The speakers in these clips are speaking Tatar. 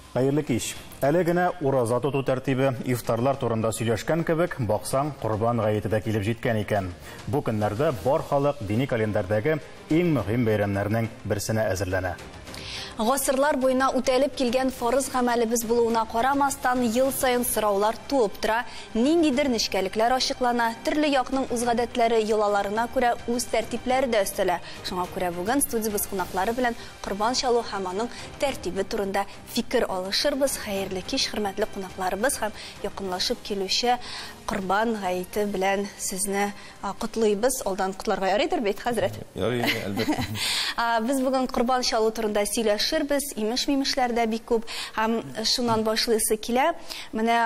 Хәерле кич. Әле генә ураза тоту тәртибе, ифтарлар турында сөйләшкән кебек, баксаң, Корбан гаете дә килеп җиткән икән. Бу көннәрдә бар халык дини календарьдәге иң мөһим бәйрәмнәрнең берсенә әзерләнә. Гасырлар буена үтәлеп килгән фарыз гамәлебез булуына карамастан, ел саен сораулар туып тора, ниндидер нечкәлекләр ачыклана, төрле якның үз гадәтләре, йолаларына күрә үз тәртипләре дә өстәлә. Шуңа күрә бүген студиябез кунаклары белән корбан чалу һәм аның тәртибе турында фикер алышырбыз. Хәерле кич, хөрмәтле кунакларыбыз, һәм якынлашып килүче Корбан гаете белән сезне котлыйбыз. Алдан котларга ярыйдыр бит, хәзрәт? Ярый, әлбәттә. Без бүген корбан чалу турында сөйләшербез, имеш-мимешләр дә бик күп. Һәм шуннан башлыйсы килә. Менә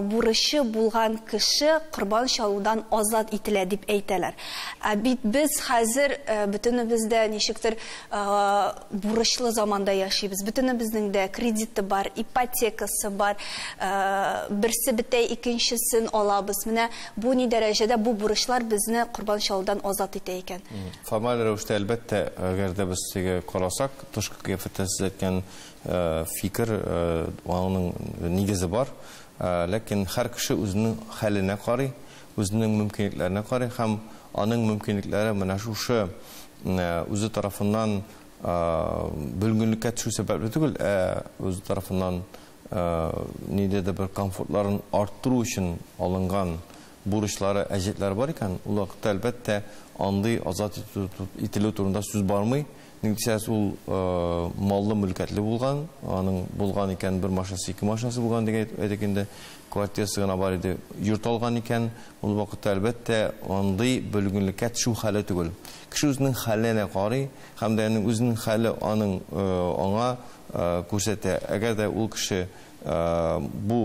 бурычы булган кеше корбан чалудан азат ителә дип әйтәләр. Ә бит без хәзер бөтенебез дә ничектер бурычлы заманда яшибез. Бөтенебезнең дә кредиты бар, ипотекасы бар. Берсе бетә, икенчесен алабыз. Менә бу ни дәрәҗәдә бу бурычлар безне корбан чалудан азат итә икән? Формаль рәвештә, әлбәттә, әгәр дә без теге карасак, тышкы кыяфәттә сез әйткән фикер, аның нигезе бар. Ләкин һәр кеше үзенең хәленә карый, үзенең мөмкинлекләренә карый һәм аның мөмкинлекләре менә шушы үзе тарафыннан бөлгенлеккә төшү сәбәпле түгел, ә үзе тарафыннан ниндидер бер комфортларын арттыру өчен алынган бурычлары, әҗәтләре бар икән, ул вакытта әлбәттә андый азат ителү турында сүз бармый. Ник дисәгез, ул маллы мөлкәтле булган, аның булган икән бер машинасы, ике машинасы булган дип әйтик инде, квартирасы гына бар иде, йорт алган икән, ул вакытта әлбәттә андый бөлгенлеккә төшү хәле түгел. Кеше үзенең хәленә карый һәм дә аның үзенең хәле аның аңа күрсәтә. Әгәр дә ул кеше бу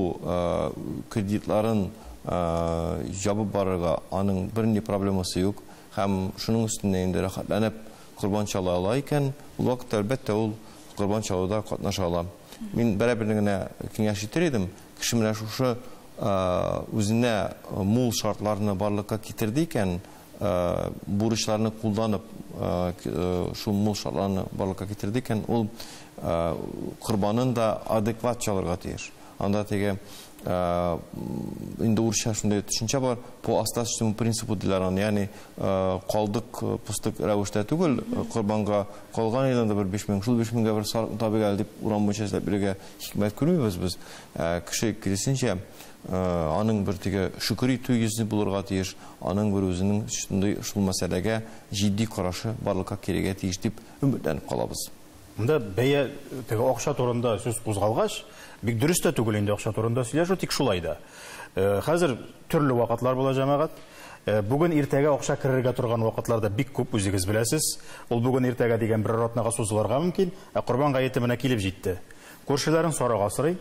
кредитларын ябып барырга аның бернинди проблемасы юк һәм шуның өстенә инде рәхәтләнеп корбан чала ала икән, ул вакытта әлбәттә ул корбан чалуда катнаша ала. Мин берәр генә киңәш итер идем, кеше менә шушы үзенә мул шартларны барлыкка китерде икән, бурычларны кулланып шул мул шартларны барлыкка китерде икән, ул корбанын да адекват чалырга тиеш. Анда теге инде урысча шундый төшенчә бар, по остаточному принципу диләр аны, ягъни калдык пустык рәвештә түгел, корбанга калган иде анда бер 5000, шул 5000гә бер сарык табыйк әле дип урам буенча эзләп йөрергә хикмәт күрмибез без. Кеше киресенчә, аның бер теге шөкер итү йөзе булырга тиеш, аның бер үзенең шундый шул мәсьәләгә җитди карашы барлыкка килергә тиеш дип өметләнеп калабыз. Монда бәя теге акча турында сүз кузгалгач, бик дөрес тә түгел инде акча турында сөйләшү, тик шулай да. Хәзер төрле вакытлар була, җәмәгать. Бүген иртәгә акча керергә торган вакытларда бик күп, үзегез беләсез. Ул бүген иртәгә дигән бер атнага сузылырга мөмкин, ә Корбан гаете менә килеп җитте. Күршеләрен сарык асрый.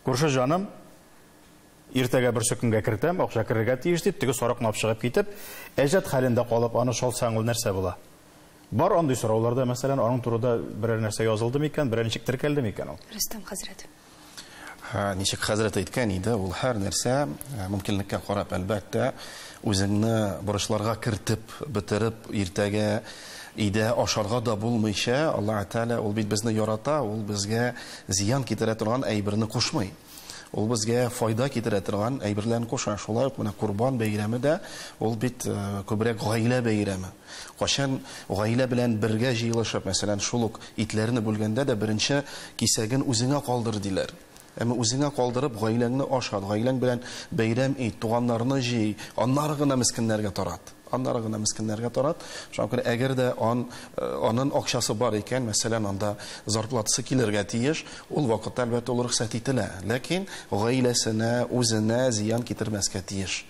Күрше җаным, иртәгә бер көнгә кертәм, акча керергә тиеш дип, теге сарыкны алып чыгып китеп, әҗәт хәлендә калып, аны чалсаң, ул нәрсә була? Бар андый сорауларда, мәсәлән, аның турында берәр нәрсә язылды микән, берәр ничек теркәлде микән ул? Рөстәм хәзрәт. Ничек хәзрәт әйткән иде, ул һәр нәрсә мөмкинлеккә карап, әлбәттә, үзеңне бурычларга кертеп, бетереп, иртәгә өйдә ашарга да булмыйча, Аллаһ Тәгалә ул бит безне ярата, ул безгә зыян китерә торган әйберне кушмый. Ул безгә файда китерә торган әйберләрне куша. Шулай ук менә Корбан бәйрәме дә ул бит күбрәк гаилә бәйрәме. Кайчан гаилә белән бергә җыелышып, мәсәлән, шул ук итләрне бүлгәндә дә беренче кисәген үзеңә калдыр диләр. Әмма үзеңә калдырып гаиләңне ашат, гаиләң белән бәйрәм ит, туганнарны җый, аннары гына мескеннәргә тарат. Аннары гына мескеннәргә тарат. Шуңа күрә әгәр дә анын акчасы бар икән, мәсәлән, анда зарплатасы килергә тиеш, ул вакытта әлбәттә ул рөхсәт ителә. Ләкин гаиләсенә, үзенә зыян китермәскә тиеш.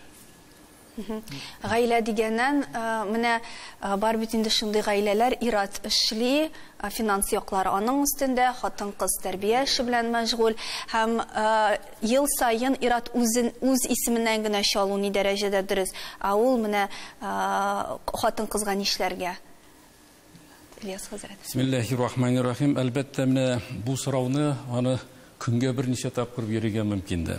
Гаилә дигәннән, менә бар бит инде шундый гаиләләр, ир-ат эшли, финанс яклары аның өстендә, хатын-кыз тәрбия эше белән мәшгуль һәм ел саен ир-ат үзен үз исеменнән генә чалу ни дәрәҗәдә дөрес, ә ул менә хатын-кызга нишләргә? Ильяс хәзрәт. Бисмиллаһир-рахманир-рахим. Әлбәттә, менә бу сорауны аны көнгә берничә тапкыр бирергә мөмкин дә.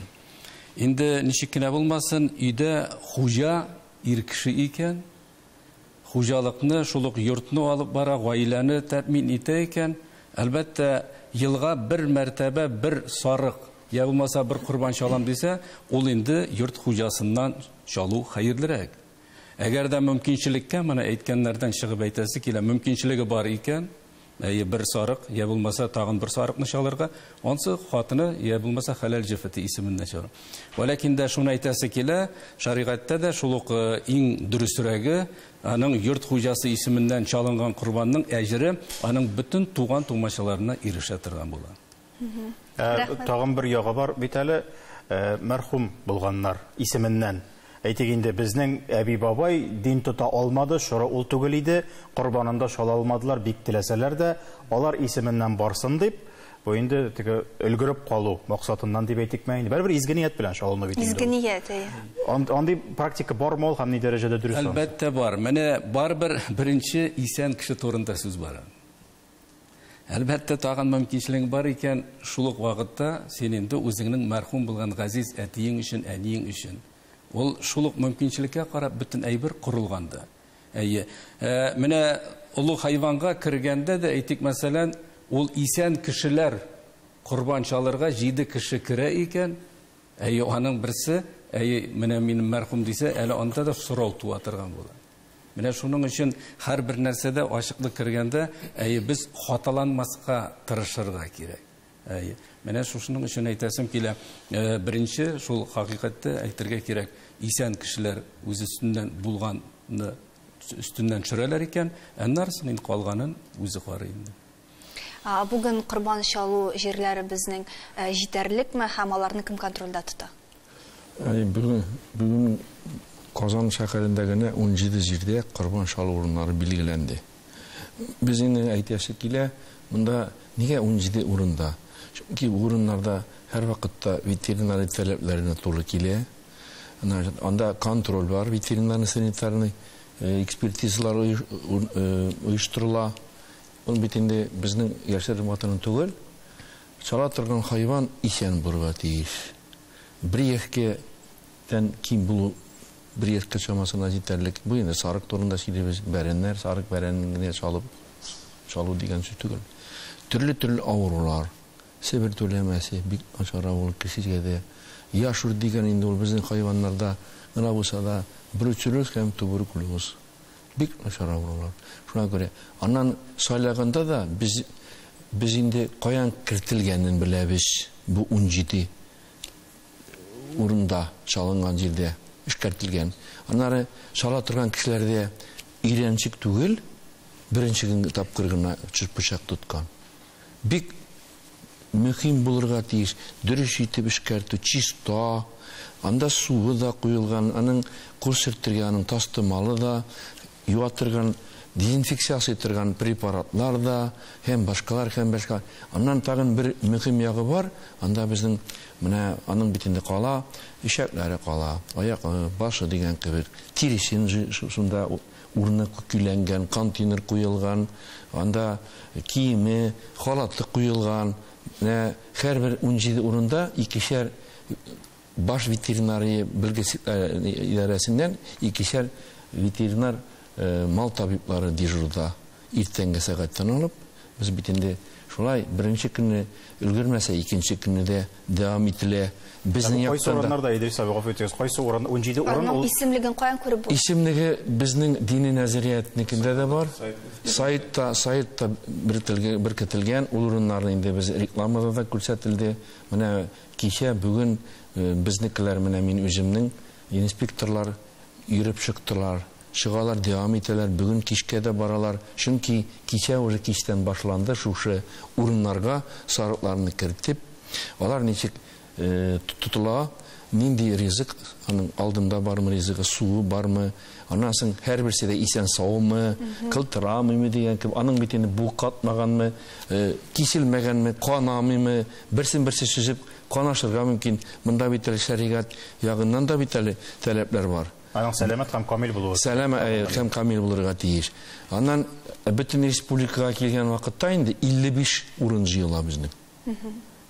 Инде ничек кенә булмасын, өйдә хуҗа ир кеше икән, хуҗалыкны, шул ук йортны алып бара, гаиләне тәэмин итә икән, әлбәттә, елга бер мәртәбә бер сарык, я булмаса бер корбан чалам дисә, ул инде йорт хуҗасыннан чалу хәерлерәк. Әгәр дә мөмкинчелеккә, менә әйткәннәрдән чыгып әйтәсе килә, мөмкинчелеге бар икән, әйе, бер сарык, я булмаса тагын бер сарыкны чалырга, ансы хатыны, я булмаса хәләл җефете исеменнән чалыр. Вәләкин дә шуны әйтәсе килә, шәригатьтә дә шул ук иң дөресрәге, аның йорт хуҗасы исеменнән чалынган корбанның әҗере аның бөтен туган тумачаларына ирешә торган була. Тагын бер ягы бар бит әле, мәрхүм булганнар исеменнән. Әйтик инде, безнең әби-бабай дин тота алмады, чоры ул түгел иде, корбанында чала алмадылар, бик теләсәләр дә, алар исеменнән барсын дип, бу инде теге өлгереп калу максатыннан дип әйтикме инде. Бәрбер изге ният белән чалыну бит инде. Изге ният, әйе. Андый практика бармы ул һәм ни дәрәҗәдә дөрес? Әлбәттә бар. Менә барыбер беренче исән кеше турында сүз бара. Әлбәттә, тагын мөмкинчелең бар икән, шул ук вакытта син инде үзеңнең мәрхүм булган газиз әтиең өчен, әниең өчен. Ул шул ук мөмкинчелеккә карап бөтен әйбер корылганда. Әйе. Менә олы хайванга кергәндә дә әйтик, мәсәлән, ул исән кешеләр корбан чалырга 7 кеше керә икән, әйе, аның берсе, әйе, менә минем мәрхүм дисә, әле анда да сорау туа торган була. Менә шуның өчен һәрбер нәрсәдә ачыклык кергәндә, әйе, без хаталанмаска тырышырга кирәк. Әйе. Менә шушының өчен әйтәсем килә. Беренче шул хакыйкатьтә әйтергә кирәк, исән кешеләр үз өстеннән булганны өстеннән төшерәләр икән, аннары соң инде калганын үзе карый инде. Бүген корбан чалу җирләре безнең җитәрлекме һәм аларны кем контрольдә тота? Бүген Казан шәһәрендә генә 17 җирдә корбан чалу урыннары билгеләнде. Без инде әйтәсе килә, монда нигә 17 урында? Чөнки бу урыннарда һәр вакытта ветеринария таләпләренә туры килә. Анда контроль бар, ветеринарный-санитарный экспертизалар оештырыла. Ул бит инде безнең яшерен ватаны түгел. Чала торган хайван исән булырга тиеш. Бер яшькәдән ким булу, бер яшькә чамасына җитәрлек. Бу инде сарык турында сөйлибез, бәрәннәр, сарык бәрәнен генә чалып чалу дигән сүз түгел. Төрле-төрле авырулар, Себер түләмәсе бик начар авыр кешегә дә. Яшур дигән инде ул безнең хайваннарда гына булса да бруцеллез һәм туберкулез бик начар авырулар. Шуңа күрә аннан сайлаганда да без инде каян кертелгәнен беләбез. Бу 17 урында чалынган җирдә эшкәртелгән. Аннары чала торган кешеләрдә өйрәнчек түгел, беренче көн тапкыр гына пычак тоткан. Бик мөһим булырга тиеш, дөрес итеп эшкәртү, чиста, анда суы да куелган, аның кул сөртергә, аның тастымалы да, юа торган, дезинфекция ясый торган препаратлар да, һәм башкалар, һәм башка. Аннан тагын бер мөһим ягы бар, анда безнең менә аның битендә кала, ишәкләре кала, аяк, башы дигән кебек, тиресен шунда урыны көйләнгән, контейнер куелган, анда киеме, халаты куелган. Менә һәрбер 17 урында икешәр баш ветеринария белгеч идарәсеннән икешәр ветеринар мал табиблары дежурда иртәнге сәгатьтән алып, без бит инде шулай беренче көнне өлгермәсә, икенче көнне дә дәвам ителә. Безнең Кайсы яктан да урыннарда, Идрис абый, гафу итегез, кайсы урын, 17 урын ул? Исемлеген каян күреп була? Исемлеге безнең дини нәзариятнекендә дә бар. Сайтта беркетелгән ул урыннарны инде без рекламада да күрсәтелде. Менә кичә, бүген безнекеләр, менә мин үземнең инспекторлар йөреп чыктылар. Чыгалар, дәвам итәләр, бүген кичкә дә баралар. Чөнки кичә уже кичтән башланды шушы урыннарга сарыкларны кертеп, алар ничек тотыла, нинди ризык, аның алдында бармы ризыгы, суы бармы, аннан соң һәрберсе дә исән саумы, кылтырамыймы дигән кебек, аның бит инде бу катмаганмы, киселмәгәнме, канамыймы, берсен берсе сүзеп канашырга мөмкин. Монда бит әле шәригать ягыннан да бит әле таләпләр бар. Аның сәламәт һәм камил булуы. Сәламәт һәм камил булырга тиеш. Аннан бөтен республикага килгән вакытта инде 55 урын җыела безнең.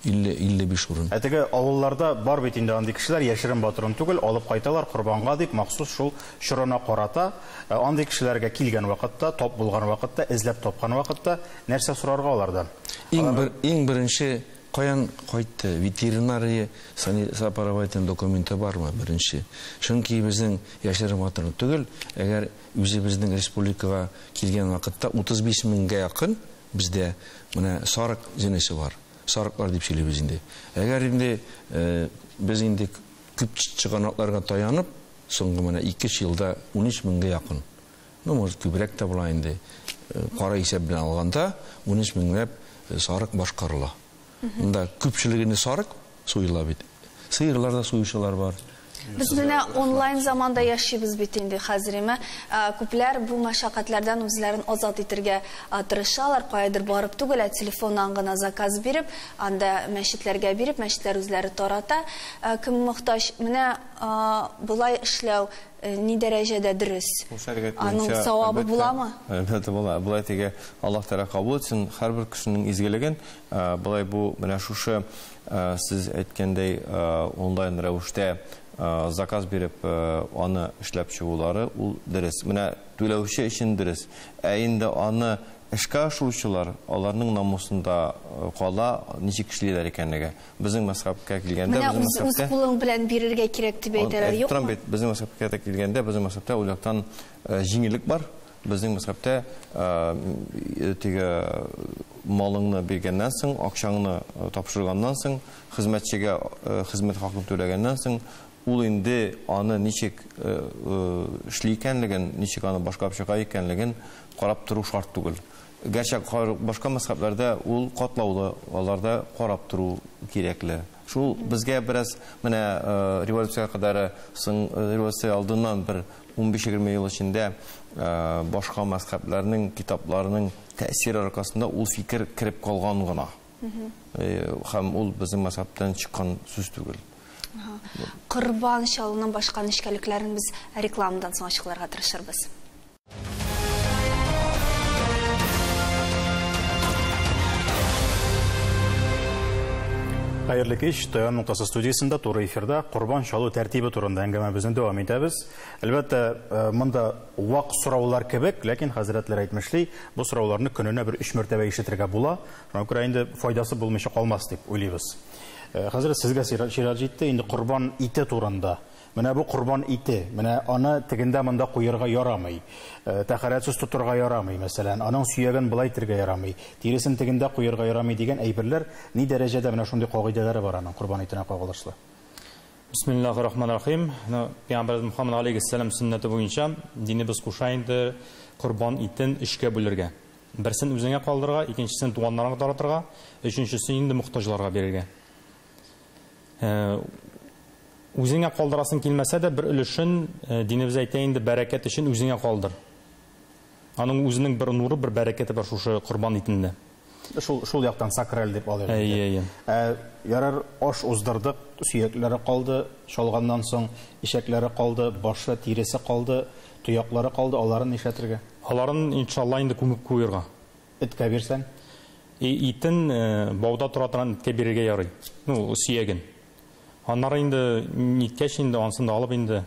55 урын. Ә теге авылларда бар бит инде андый кешеләр, яшерен батырын түгел, алып кайталар корбанга дип, махсус шул чорына карата, андый кешеләргә килгән вакытта, тап булган вакытта, эзләп тапкан вакытта нәрсә сорарга алардан? Иң беренче каян кайтты? Ветеринария сопроводительный документы бармы беренче? Чөнки безнең яшерен батырын түгел, әгәр үзебезнең республикага килгән вакытта 35 меңгә якын бездә менә сарык җенесе бар. Сарыклар дип сөйлибез инде. Әгәр инде без инде күп чыганакларга таянып, соңгы менә 2 елда 13 меңгә якын. Ну, может, күбрәк тә була инде. Кара исәп белән алганда 13 меңләп сарык башкарыла. Монда күпчелегенә сарык суела бит. Сыерлар да суючылар бар. Без менә онлайн заманда яшибез бит инде хәзер, күпләр бу мәшәкатьләрдән үзләрен азат итәргә тырышалар, каядыр барып түгел, ә телефоннан гына заказ биреп, анда мәчетләргә биреп, мәчетләр үзләре тарата. Кем мохтаҗ, менә болай эшләү ни дәрәҗәдә дөрес? Аның савабы буламы? Әлбәттә була. Болай теге Аллаһ Тәгалә кабул итсен һәрбер кешенең изгелеген. Болай бу менә шушы сез әйткәндәй онлайн рәвештә заказ биреп аны эшләп чыгулары ул дөрес. Менә түләүче өчен дөрес. Ә инде аны эшкә ашыручылар, аларның намусында кала, ничек эшлиләр икәнлеге. Безнең мәзһәбкә килгәндә, безнең мәзһәбтә үз кулың белән бирергә кирәк дип әйтәләр, юкмы? Безнең мәзһәбкә килгәндә, безнең мәзһәбтә ул яктан җиңеллек бар. Безнең мәзһәбтә теге малыңны биргәннән соң, акчаңны тапшырганнан соң, хезмәтчегә хезмәт хакын түләгәннән соң, ул инде аны ничек эшли икәнлеген, ничек аны башкарып чыга икәнлеген карап тору шарт түгел. Гәрчә башка мәзһәбләрдә ул катлаулы, аларда карап тору кирәкле. Шул безгә бераз менә революция кадәр соң, революция алдыннан бер 15-20 ел эчендә башка мәзһәбләрнең китапларының тәэсире аркасында ул фикер кереп калган гына. Һәм ул безнең мәзһәбтән чыккан сүз түгел. Корбан чалуның башка нечкәлекләрен без рекламадан соң ачыкларга тырышырбыз. Хәерле кич, Таян ноктасы студиясендә туры эфирда корбан чалу тәртибе турында әңгәмәбезне дәвам итәбез. Әлбәттә, монда вак сораулар кебек, ләкин хәзрәтләр әйтмешли, бу сорауларны көненә бер 3 мәртәбә ишетергә була. Шуңа күрә инде файдасы булмыйча калмас дип уйлыйбыз. Хәзрәт, сезгә чират җитте, инде корбан ите турында. Менә бу корбан ите, менә аны тегендә монда куярга ярамый. Тәһарәтсез тотырга ярамый, мәсәлән, аның сөяген былай итәргә ярамый, тиресен тегендә куярга ярамый дигән әйберләр ни дәрәҗәдә менә шундый кагыйдәләре бар аның корбан итенә кагылышлы? Бисмиллахир-рахманир-рахим. Пәйгамбәребез Мухаммад алейһиссалам сөннәте буенча динебез куша инде корбан итен өчкә бүлергә. Берсен үзеңә калдырырга, икенчесен туганнарыңа таратырга, өченчесен инде мохтаҗларга бирергә. Үзеңә калдырасың килмәсә дә бер өлешен динебез әйтә инде бәрәкәт өчен үзеңә калдыр. Аның үзенең бер нуры, бер бәрәкәте бар шушы корбан итендә. Шул яктан сакраль дип алыйк. Әйе, әйе. Ярар, аш уздырдык, сөякләре калды, чалганнан соң ишәкләре калды, башы, тиресе калды, тояклары калды, аларын нишләтергә? Аларын иншалла инде күмеп куярга. Эткә бирсәң? Итен бауда тора торган эткә бирергә ярый. Ну, сөяген. Аннары инде ниткәч инде ансын да алып инде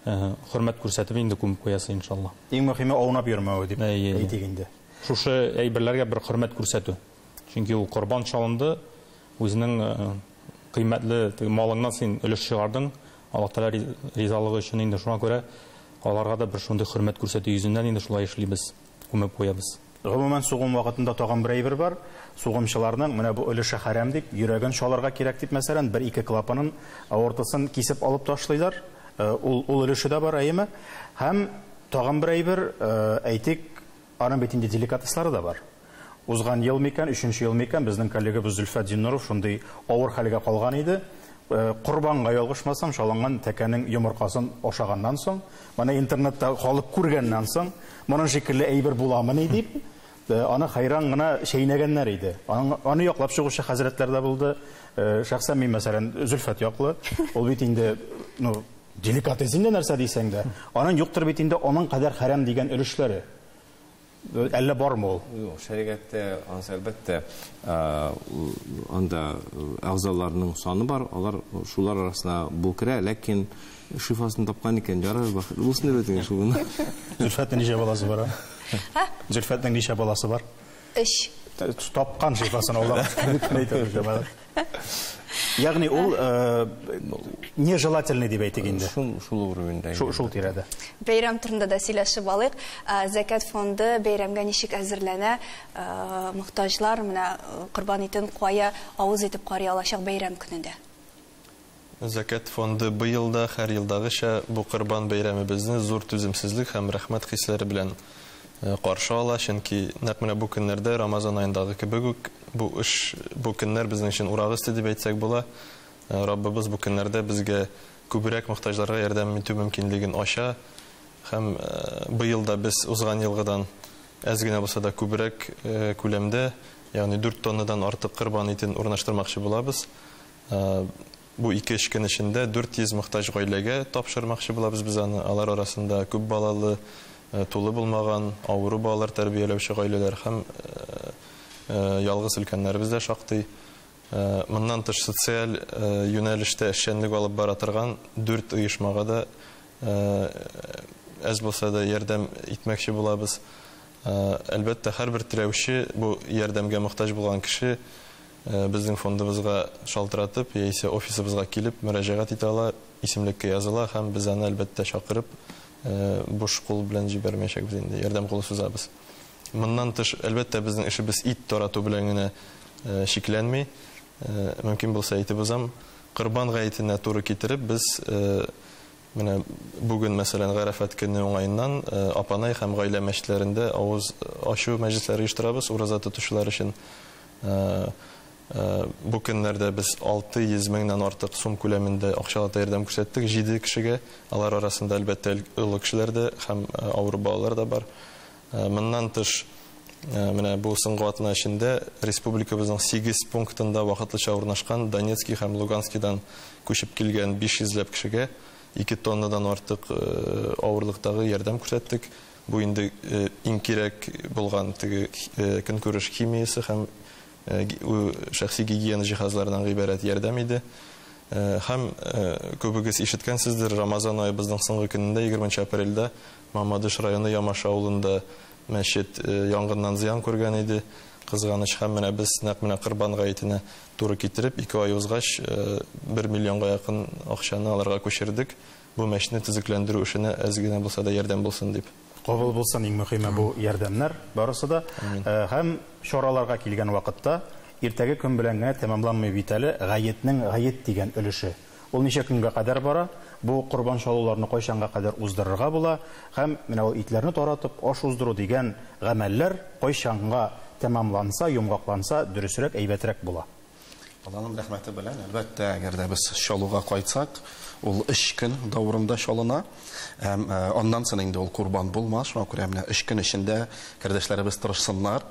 хөрмәт күрсәтеп инде күмеп куясы иншалла. Иң мөһиме аунап йөрмәве дип әйтик инде. Шушы әйберләргә бер хөрмәт күрсәтү. Чөнки ул корбан чалынды, үзенең кыйммәтле малыңнан син өлеш чыгардың, Аллаһ Тәгалә ризалыгы өчен инде шуңа күрә аларга да бер шундый хөрмәт күрсәтү йөзеннән инде шулай эшлибез, күмеп куябыз. Гомумән, сугым вакытында тагын бер әйбер бар. Сугымчыларның менә бу өлеше хәрам дип, йөрәген чалырга кирәк дип, мәсәлән, бер-ике клапанын, аортасын кисеп алып ташлыйлар. Ул өлеше дә бар, әйеме? Һәм тагын бер әйбер, әйтик, аның бит инде деликатеслары да бар. Узган ел микән, өченче ел микән, безнең коллегабыз Зөлфәт Зиннуров шундый авыр хәлгә калган иде. Корбанга ялгышмасам, чалынган тәкәнең йомыркасын ашаганнан соң, моны интернетта халык күргәннән соң, моның шикелле әйбер буламыни дип, аны хайран гына чәйнәгәннәр иде. Аны яклап чыгучы хәзрәтләр дә булды. Шәхсән мин, мәсәлән, Зөлфәт яклы. Ул бит инде, ну, деликатес инде нәрсә дисәң дә. Аның юктыр бит инде аның кадәр хәрам дигән өлешләре. Әллә бармы ул? Юк, шәригатьтә ансы әлбәттә, анда әгъзаларның саны бар, алар шулар арасына бу керә, ләкин шифасын тапкан икән, ярар, бәхетле булсын дип әйтегез шул гына. Зөлфәтнең ничә баласы бар? Һа? Зөлфәтнең ничә баласы бар? 3. Тапкан шифасын Аллаһ әйтә җәмәгать. Ягъни ул нежелательный дип әйтик инде. Шул уровеньдә. Шул тирәдә. Бәйрәм турында да сөйләшеп алыйк. Зәкят фонды бәйрәмгә ничек әзерләнә? Мохтаҗлар менә корбан итен кая авыз итеп карый алачак бәйрәм көнендә? Зәкят фонды быел да һәр елдагыча бу корбан бәйрәмебезне зур түземсезлек һәм рәхмәт хисләре белән каршы ала, чөнки нәкъ менә бу көннәрдә Рамазан аендагы кебек үк бу эш, бу көннәр безнең өчен урак өсте дип әйтсәк була. Раббыбыз бу көннәрдә безгә күбрәк мохтаҗларга ярдәм итү мөмкинлеген ача һәм быел да без узган елгыдан әз генә булса да күбрәк күләмдә, ягъни 4 тоннадан артык корбан итен урнаштырмакчы булабыз. Бу 2-3 көн эчендә 400 мохтаҗ гаиләгә тапшырмакчы булабыз без аны. Алар арасында күп балалы, тулы булмаган, авыру балалар тәрбияләүче гаиләләр һәм ялгыз өлкәннәребез дә шактый. Моннан тыш социаль юнәлештә эшчәнлек алып бара торган 4 оешмага да әз булса да ярдәм итмәкче булабыз. Әлбәттә, һәрбер теләүче, бу ярдәмгә мохтаҗ булган кеше безнең фондыбызга шалтыратып, яисә офисыбызга килеп мөрәҗәгать итә ала, исемлеккә языла һәм без аны әлбәттә чакырып буш кул белән җибәрмәячәкбез инде, ярдәм кулы сузабыз. Моннан тыш, әлбәттә, безнең эшебез ит тарату белән генә чикләнми. Мөмкин булса әйтеп узам, Корбан гаетенә туры китереп, без менә бүген, мәсәлән, Гарәфәт көне уңаеннан Апанай һәм гаилә мәчетләрендә авыз ачу мәҗлесләре оештырабыз ураза тотучылар өчен. Бу көннәрдә без 600 меңнән артык сум күләмендә акчалата ярдәм күрсәттек 7 кешегә. Алар арасында әлбәттә олы кешеләр дә һәм авыру балалар да бар. Моннан тыш, менә бу соңгы атна эчендә республикабызның 8 пунктында вакытлыча урнашкан Донецкий һәм Луганскийдан күчеп килгән 500 ләп кешегә 2 тоннадан артык авырлыктагы ярдәм күрсәттек. Бу инде иң кирәк булган теге көнкүреш химиясе һәм шәхси гигиена җиһазларыннан гыйбарәт ярдәм иде. Һәм күбегез ишеткәнсездер, Рамазан аебызның соңгы көнендә, 20 апрельдә Мамадыш районы Ямаш авылында мәчет янгыннан зыян күргән иде. Кызганыч, һәм менә без нәкъ менә Корбан гаетенә туры китереп, 2 ай узгач 1 миллионга якын акчаны аларга күчердек. Бу мәчетне төзекләндерү эшенә әз генә булса да ярдәм булсын дип. Кабул булсын, иң мөһиме бу ярдәмнәр барысы да. Һәм чараларга килгән вакытта иртәге көн белән генә тәмамланмый бит әле гаетнең гает дигән өлеше. Ул ничә көнгә кадәр бара? Бу корбан чалуларны кайчанга кадәр уздырырга була? Һәм менә ул итләрне таратып аш уздыру дигән гамәлләр кайчанга тәмамланса, йомгакланса, дөресрәк, әйбәтрәк була. Аллаһның рәхмәте белән, әлбәттә, әгәр дә без чалуга кайтсак, ул 3 көн дәвамында чалына. Һәм аннан соң инде ул корбан булмас. Шуңа күрә менә 3 көн эчендә кардәшләребез тырышсыннар.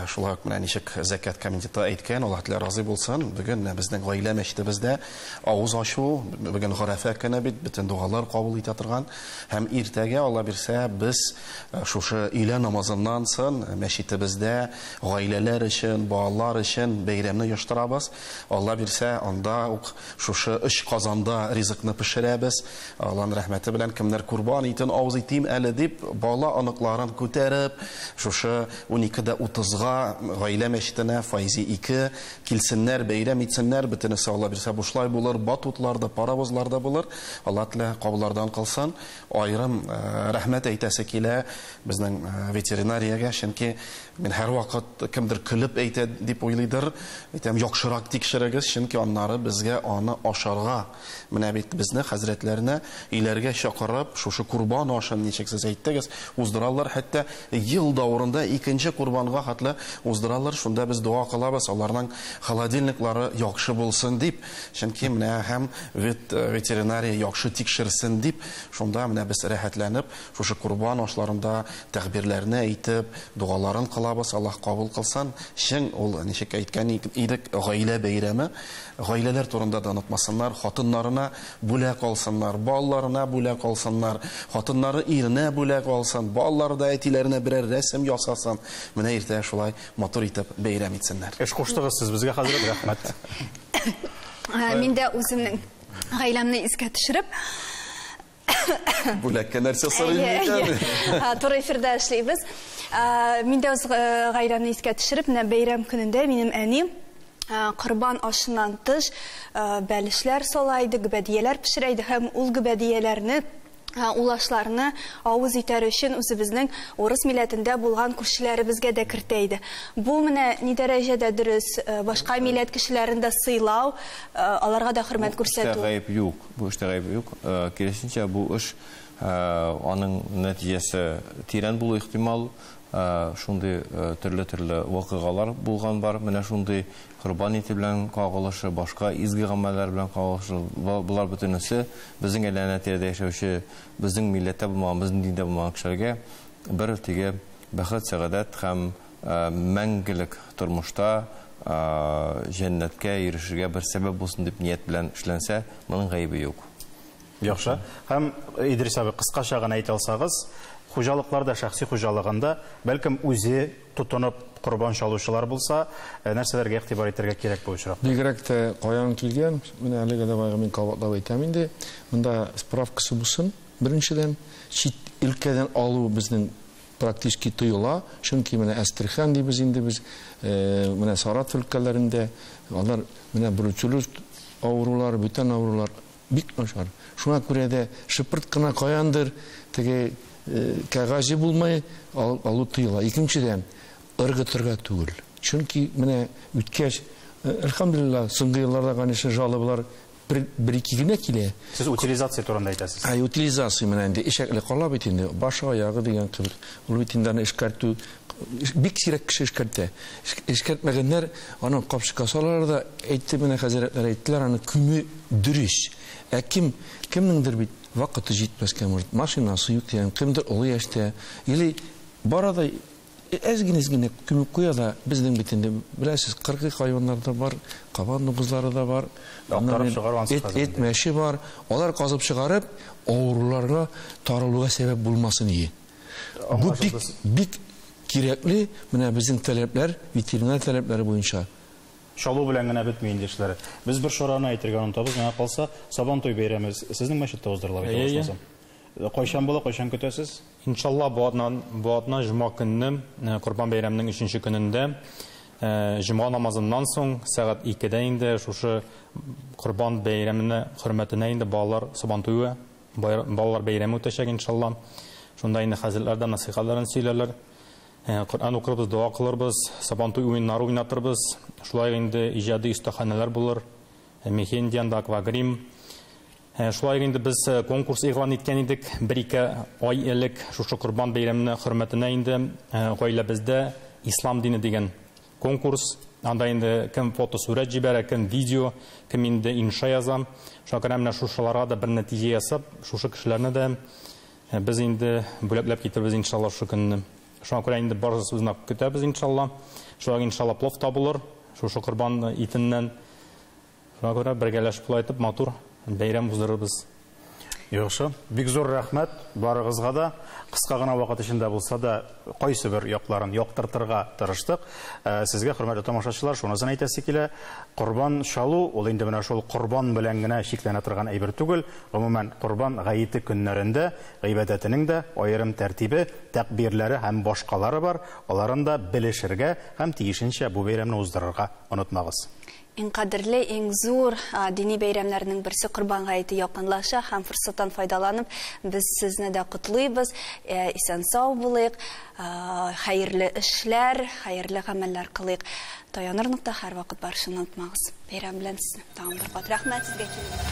Шулай ук менә ничек зәкят комитеты әйткән, Аллаһ Тәгалә разый булсын. Бүген менә безнең гаилә мәчетебездә авыз ачу, бүген Гарәфә көне бит, бөтен догалар кабул итә торган. Һәм иртәгә, Алла бирсә, без шушы өйлә намазыннан соң мәчетебездә гаиләләр өчен, балалар өчен бәйрәмне оештырабыз. Алла бирсә, анда ук шушы 3 казанда ризыкны пешерәбез. Аллаһның рәхмәте белән кемнәр корбан итен авыз итим әле дип, бала оныкларын күтәреп, шушы 12:30-га гаилә мәчетенә Файзи 2 килсеннәр, бәйрәм итсеннәр. Бөтенесе Алла бирсә бушлай булыр, батутлар да, паровозлар да булыр. Алла Тәгалә кабуллардан кылсын. Аерым рәхмәт әйтәсе килә безнең ветеринариягә, чөнки мин һәрвакыт кемдер көлеп әйтә дип уйлыйдыр, әйтәм, яхшырак тикшерегез, чөнки аннары безгә аны ашарга. Менә бит безне хәзрәтләрне өйләргә чакырып, шушы корбан ашын ничек сез әйттегез, уздыралар, хәтта ел дәверендә икенче корбанга хәтле уздыралар. Шунда без дога кылабыз, аларның холодильниклары яхшы булсын дип, чөнки менә һәм ветеринария яхшы тикшерсен дип, шунда менә без рәхәтләнеп, шушы корбан ашларында тәкбирләрне әйтеп, догаларын кылабыз, Аллаһ кабул кылсын. Чын ул ничек әйткән идек, гаилә бәйрәме, гаиләләр турында да онытмасыннар, хатыннарына бүләк алсыннар, балаларына бүләк алсыннар, хатыннары иренә бүләк алсын, балалары да әтиләренә берәр рәсем ясасын. Менә иртә шулай матур итеп бәйрәм итсеннәр. Эш куштыгыз сез безгә, хәзрәт, рәхмәт. Мин дә үземнең гаиләмне искә төшереп, Бүләккә нәрсә сорыйм икән? Туры эфирда эшлибез. Мин дә үз гаиләмне искә төшереп, менә бәйрәм көнендә минем әни корбан ашыннан тыш бәлешләр сала иде, гөбәдияләр пешерә иде һәм ул гөбәдияләрне, ул ашларны авыз итәр өчен үзебезнең урыс милләтендә булган күршеләребезгә дә кертә иде. Бу менә ни дәрәҗәдә дөрес, башка милләт кешеләрен дә сыйлау, аларга да хөрмәт күрсәтү. Бу эштә гаеп юк, бу эштә гаеп юк. Киресенчә, бу эш аның нәтиҗәсе тирән булу ихтимал. Шундый төрле-төрле вакыйгалар булган бар. Менә шундый корбан ите белән кагылышы, башка изге гамәлләр белән кагылышы, болар бөтенесе безнең әйләнә-тирәдә яшәүче, безнең милләттә булмаган, безнең диндә булмаган кешеләргә бер теге бәхет, сәгадәт һәм мәңгелек тормышта җәннәткә ирешергә бер сәбәп булсын дип ният белән эшләнсә, моның гаебе юк. Яхшы. Һәм Идрис абый, кыскача гына әйтә алсагыз, хуҗалыкларда, шәхси хуҗалыгында, бәлкем үзе тотынып корбан чалучылар булса, нәрсәләргә игътибар итәргә кирәк бу очракта? Бигрәк тә каян килгән, менә әлегә дә баягы мин кабатлап әйтәм инде, монда справкасы булсын, беренчедән, чит өлкәдән алу безнең практически тыела, чөнки менә Әстерхан дибез инде без, менә Саратов өлкәләрендә, алар менә бруцеллез авырулары, бүтән авырулар бик начар. Шуңа күрә дә шыпырт кына каяндыр теге кәгазе булмай алу тыела. Икенчедән, ыргытырга түгел. Чөнки менә үткәч, әлхәмдүлилләһ, соңгы елларда, конечно, жалобалар бер ике генә килә. Сез утилизация турында әйтәсез. Ай, утилизация менә инде эчәкле кала бит инде, башы аягы дигән кебек. Ул бит инде аны эшкәртү, бик сирәк кеше эшкәртә. Эшкәртмәгәннәр аны капчыкка салалар да, әйтте менә хәзрәтләр әйттеләр, аны күмү дөрес. Ә кемнеңдер бит вакыты җитмәскә может, машинасы юк дигән, кемдер олы яшьтә, или бара да әз генә күмеп куя да, безнең бит инде, беләсез, кыргый хайваннар да бар, кабан дуңгызлары да бар, Актарып чыгару ансыз хәзер эт мәче бар, алар казып чыгарып, авыруларга таралуга сәбәп булмасын ие. Бу бик кирәкле, менә безнең таләпләр, ветеринар таләпләре буенча. Чалу белән генә бетми инде эшләре. Без бер чараны әйтергә онытабыз, миңа калса, Сабантуй бәйрәме сезнең мәчеттә уздырыла бит, алышмасам. Кайчан була, кайчан көтәсез? Иншалла, бу атна җомга көнне, Корбан бәйрәменең өченче көнендә, җомга намазыннан соң сәгать 2-дә инде шушы Корбан бәйрәменә хөрмәтенә инде балалар Сабантуе, балалар бәйрәме үтәчәк иншалла. Шунда инде хәзрәтләр дә насыйхатларын сөйләрләр. Коръән укырбыз, дога кылырбыз, Сабантуй уеннары уйнатырбыз. Шулай инде иҗади остаханәләр булыр. Мехендианда аквагрим. Шулай инде без конкурс игълан иткән идек бер-ике ай элек шушы Корбан бәйрәменә хөрмәтенә инде гаиләбездә Ислам дине дигән конкурс. Анда инде кем фотосурәт җибәрә, кем видео, кем инде инша яза. Шуңа күрә менә шушыларга да бер нәтиҗә ясап, шушы кешеләрне дә без инде бүләкләп китербез иншалла шушы көнне. Шуңа күрә инде барысын көтәбез иншалла. Шуңа иншалла плов табылыр шушы корбан итеннән. Шуңа күрә бергәләшеп шулай итеп матур бәйрәм уздырырбыз. Яхшы. Бик зур рәхмәт барыгызга да. Кыска гына вакыт эчендә булса да кайсы бер якларын яктыртырга тырыштык. Сезгә, хөрмәтле тамашачылар, шунысын әйтәсе килә. Корбан чалу ул инде менә шул корбан белән генә чикләнә торган әйбер түгел. Гомумән, корбан гаете көннәрендә гыйбадәтенең дә аерым тәртибе, тәкбирләре һәм башкалары бар. Аларын да белешергә һәм тиешенчә бу бәйрәмне уздырырга онытмагыз. Иң кадерле, иң зур дини бәйрәмнәрнең берсе Корбан гаете якынлаша һәм форсаттан файдаланып без сезне дә котлыйбыз. Исән-сау булыйк, хәерле эшләр, хәерле гамәлләр кылыйк. Таяныр нокта һәрвакыт бар, шуны онытмагыз. Бәйрәм белән сезне тагын бер кат рәхмәт сезгә килүгә.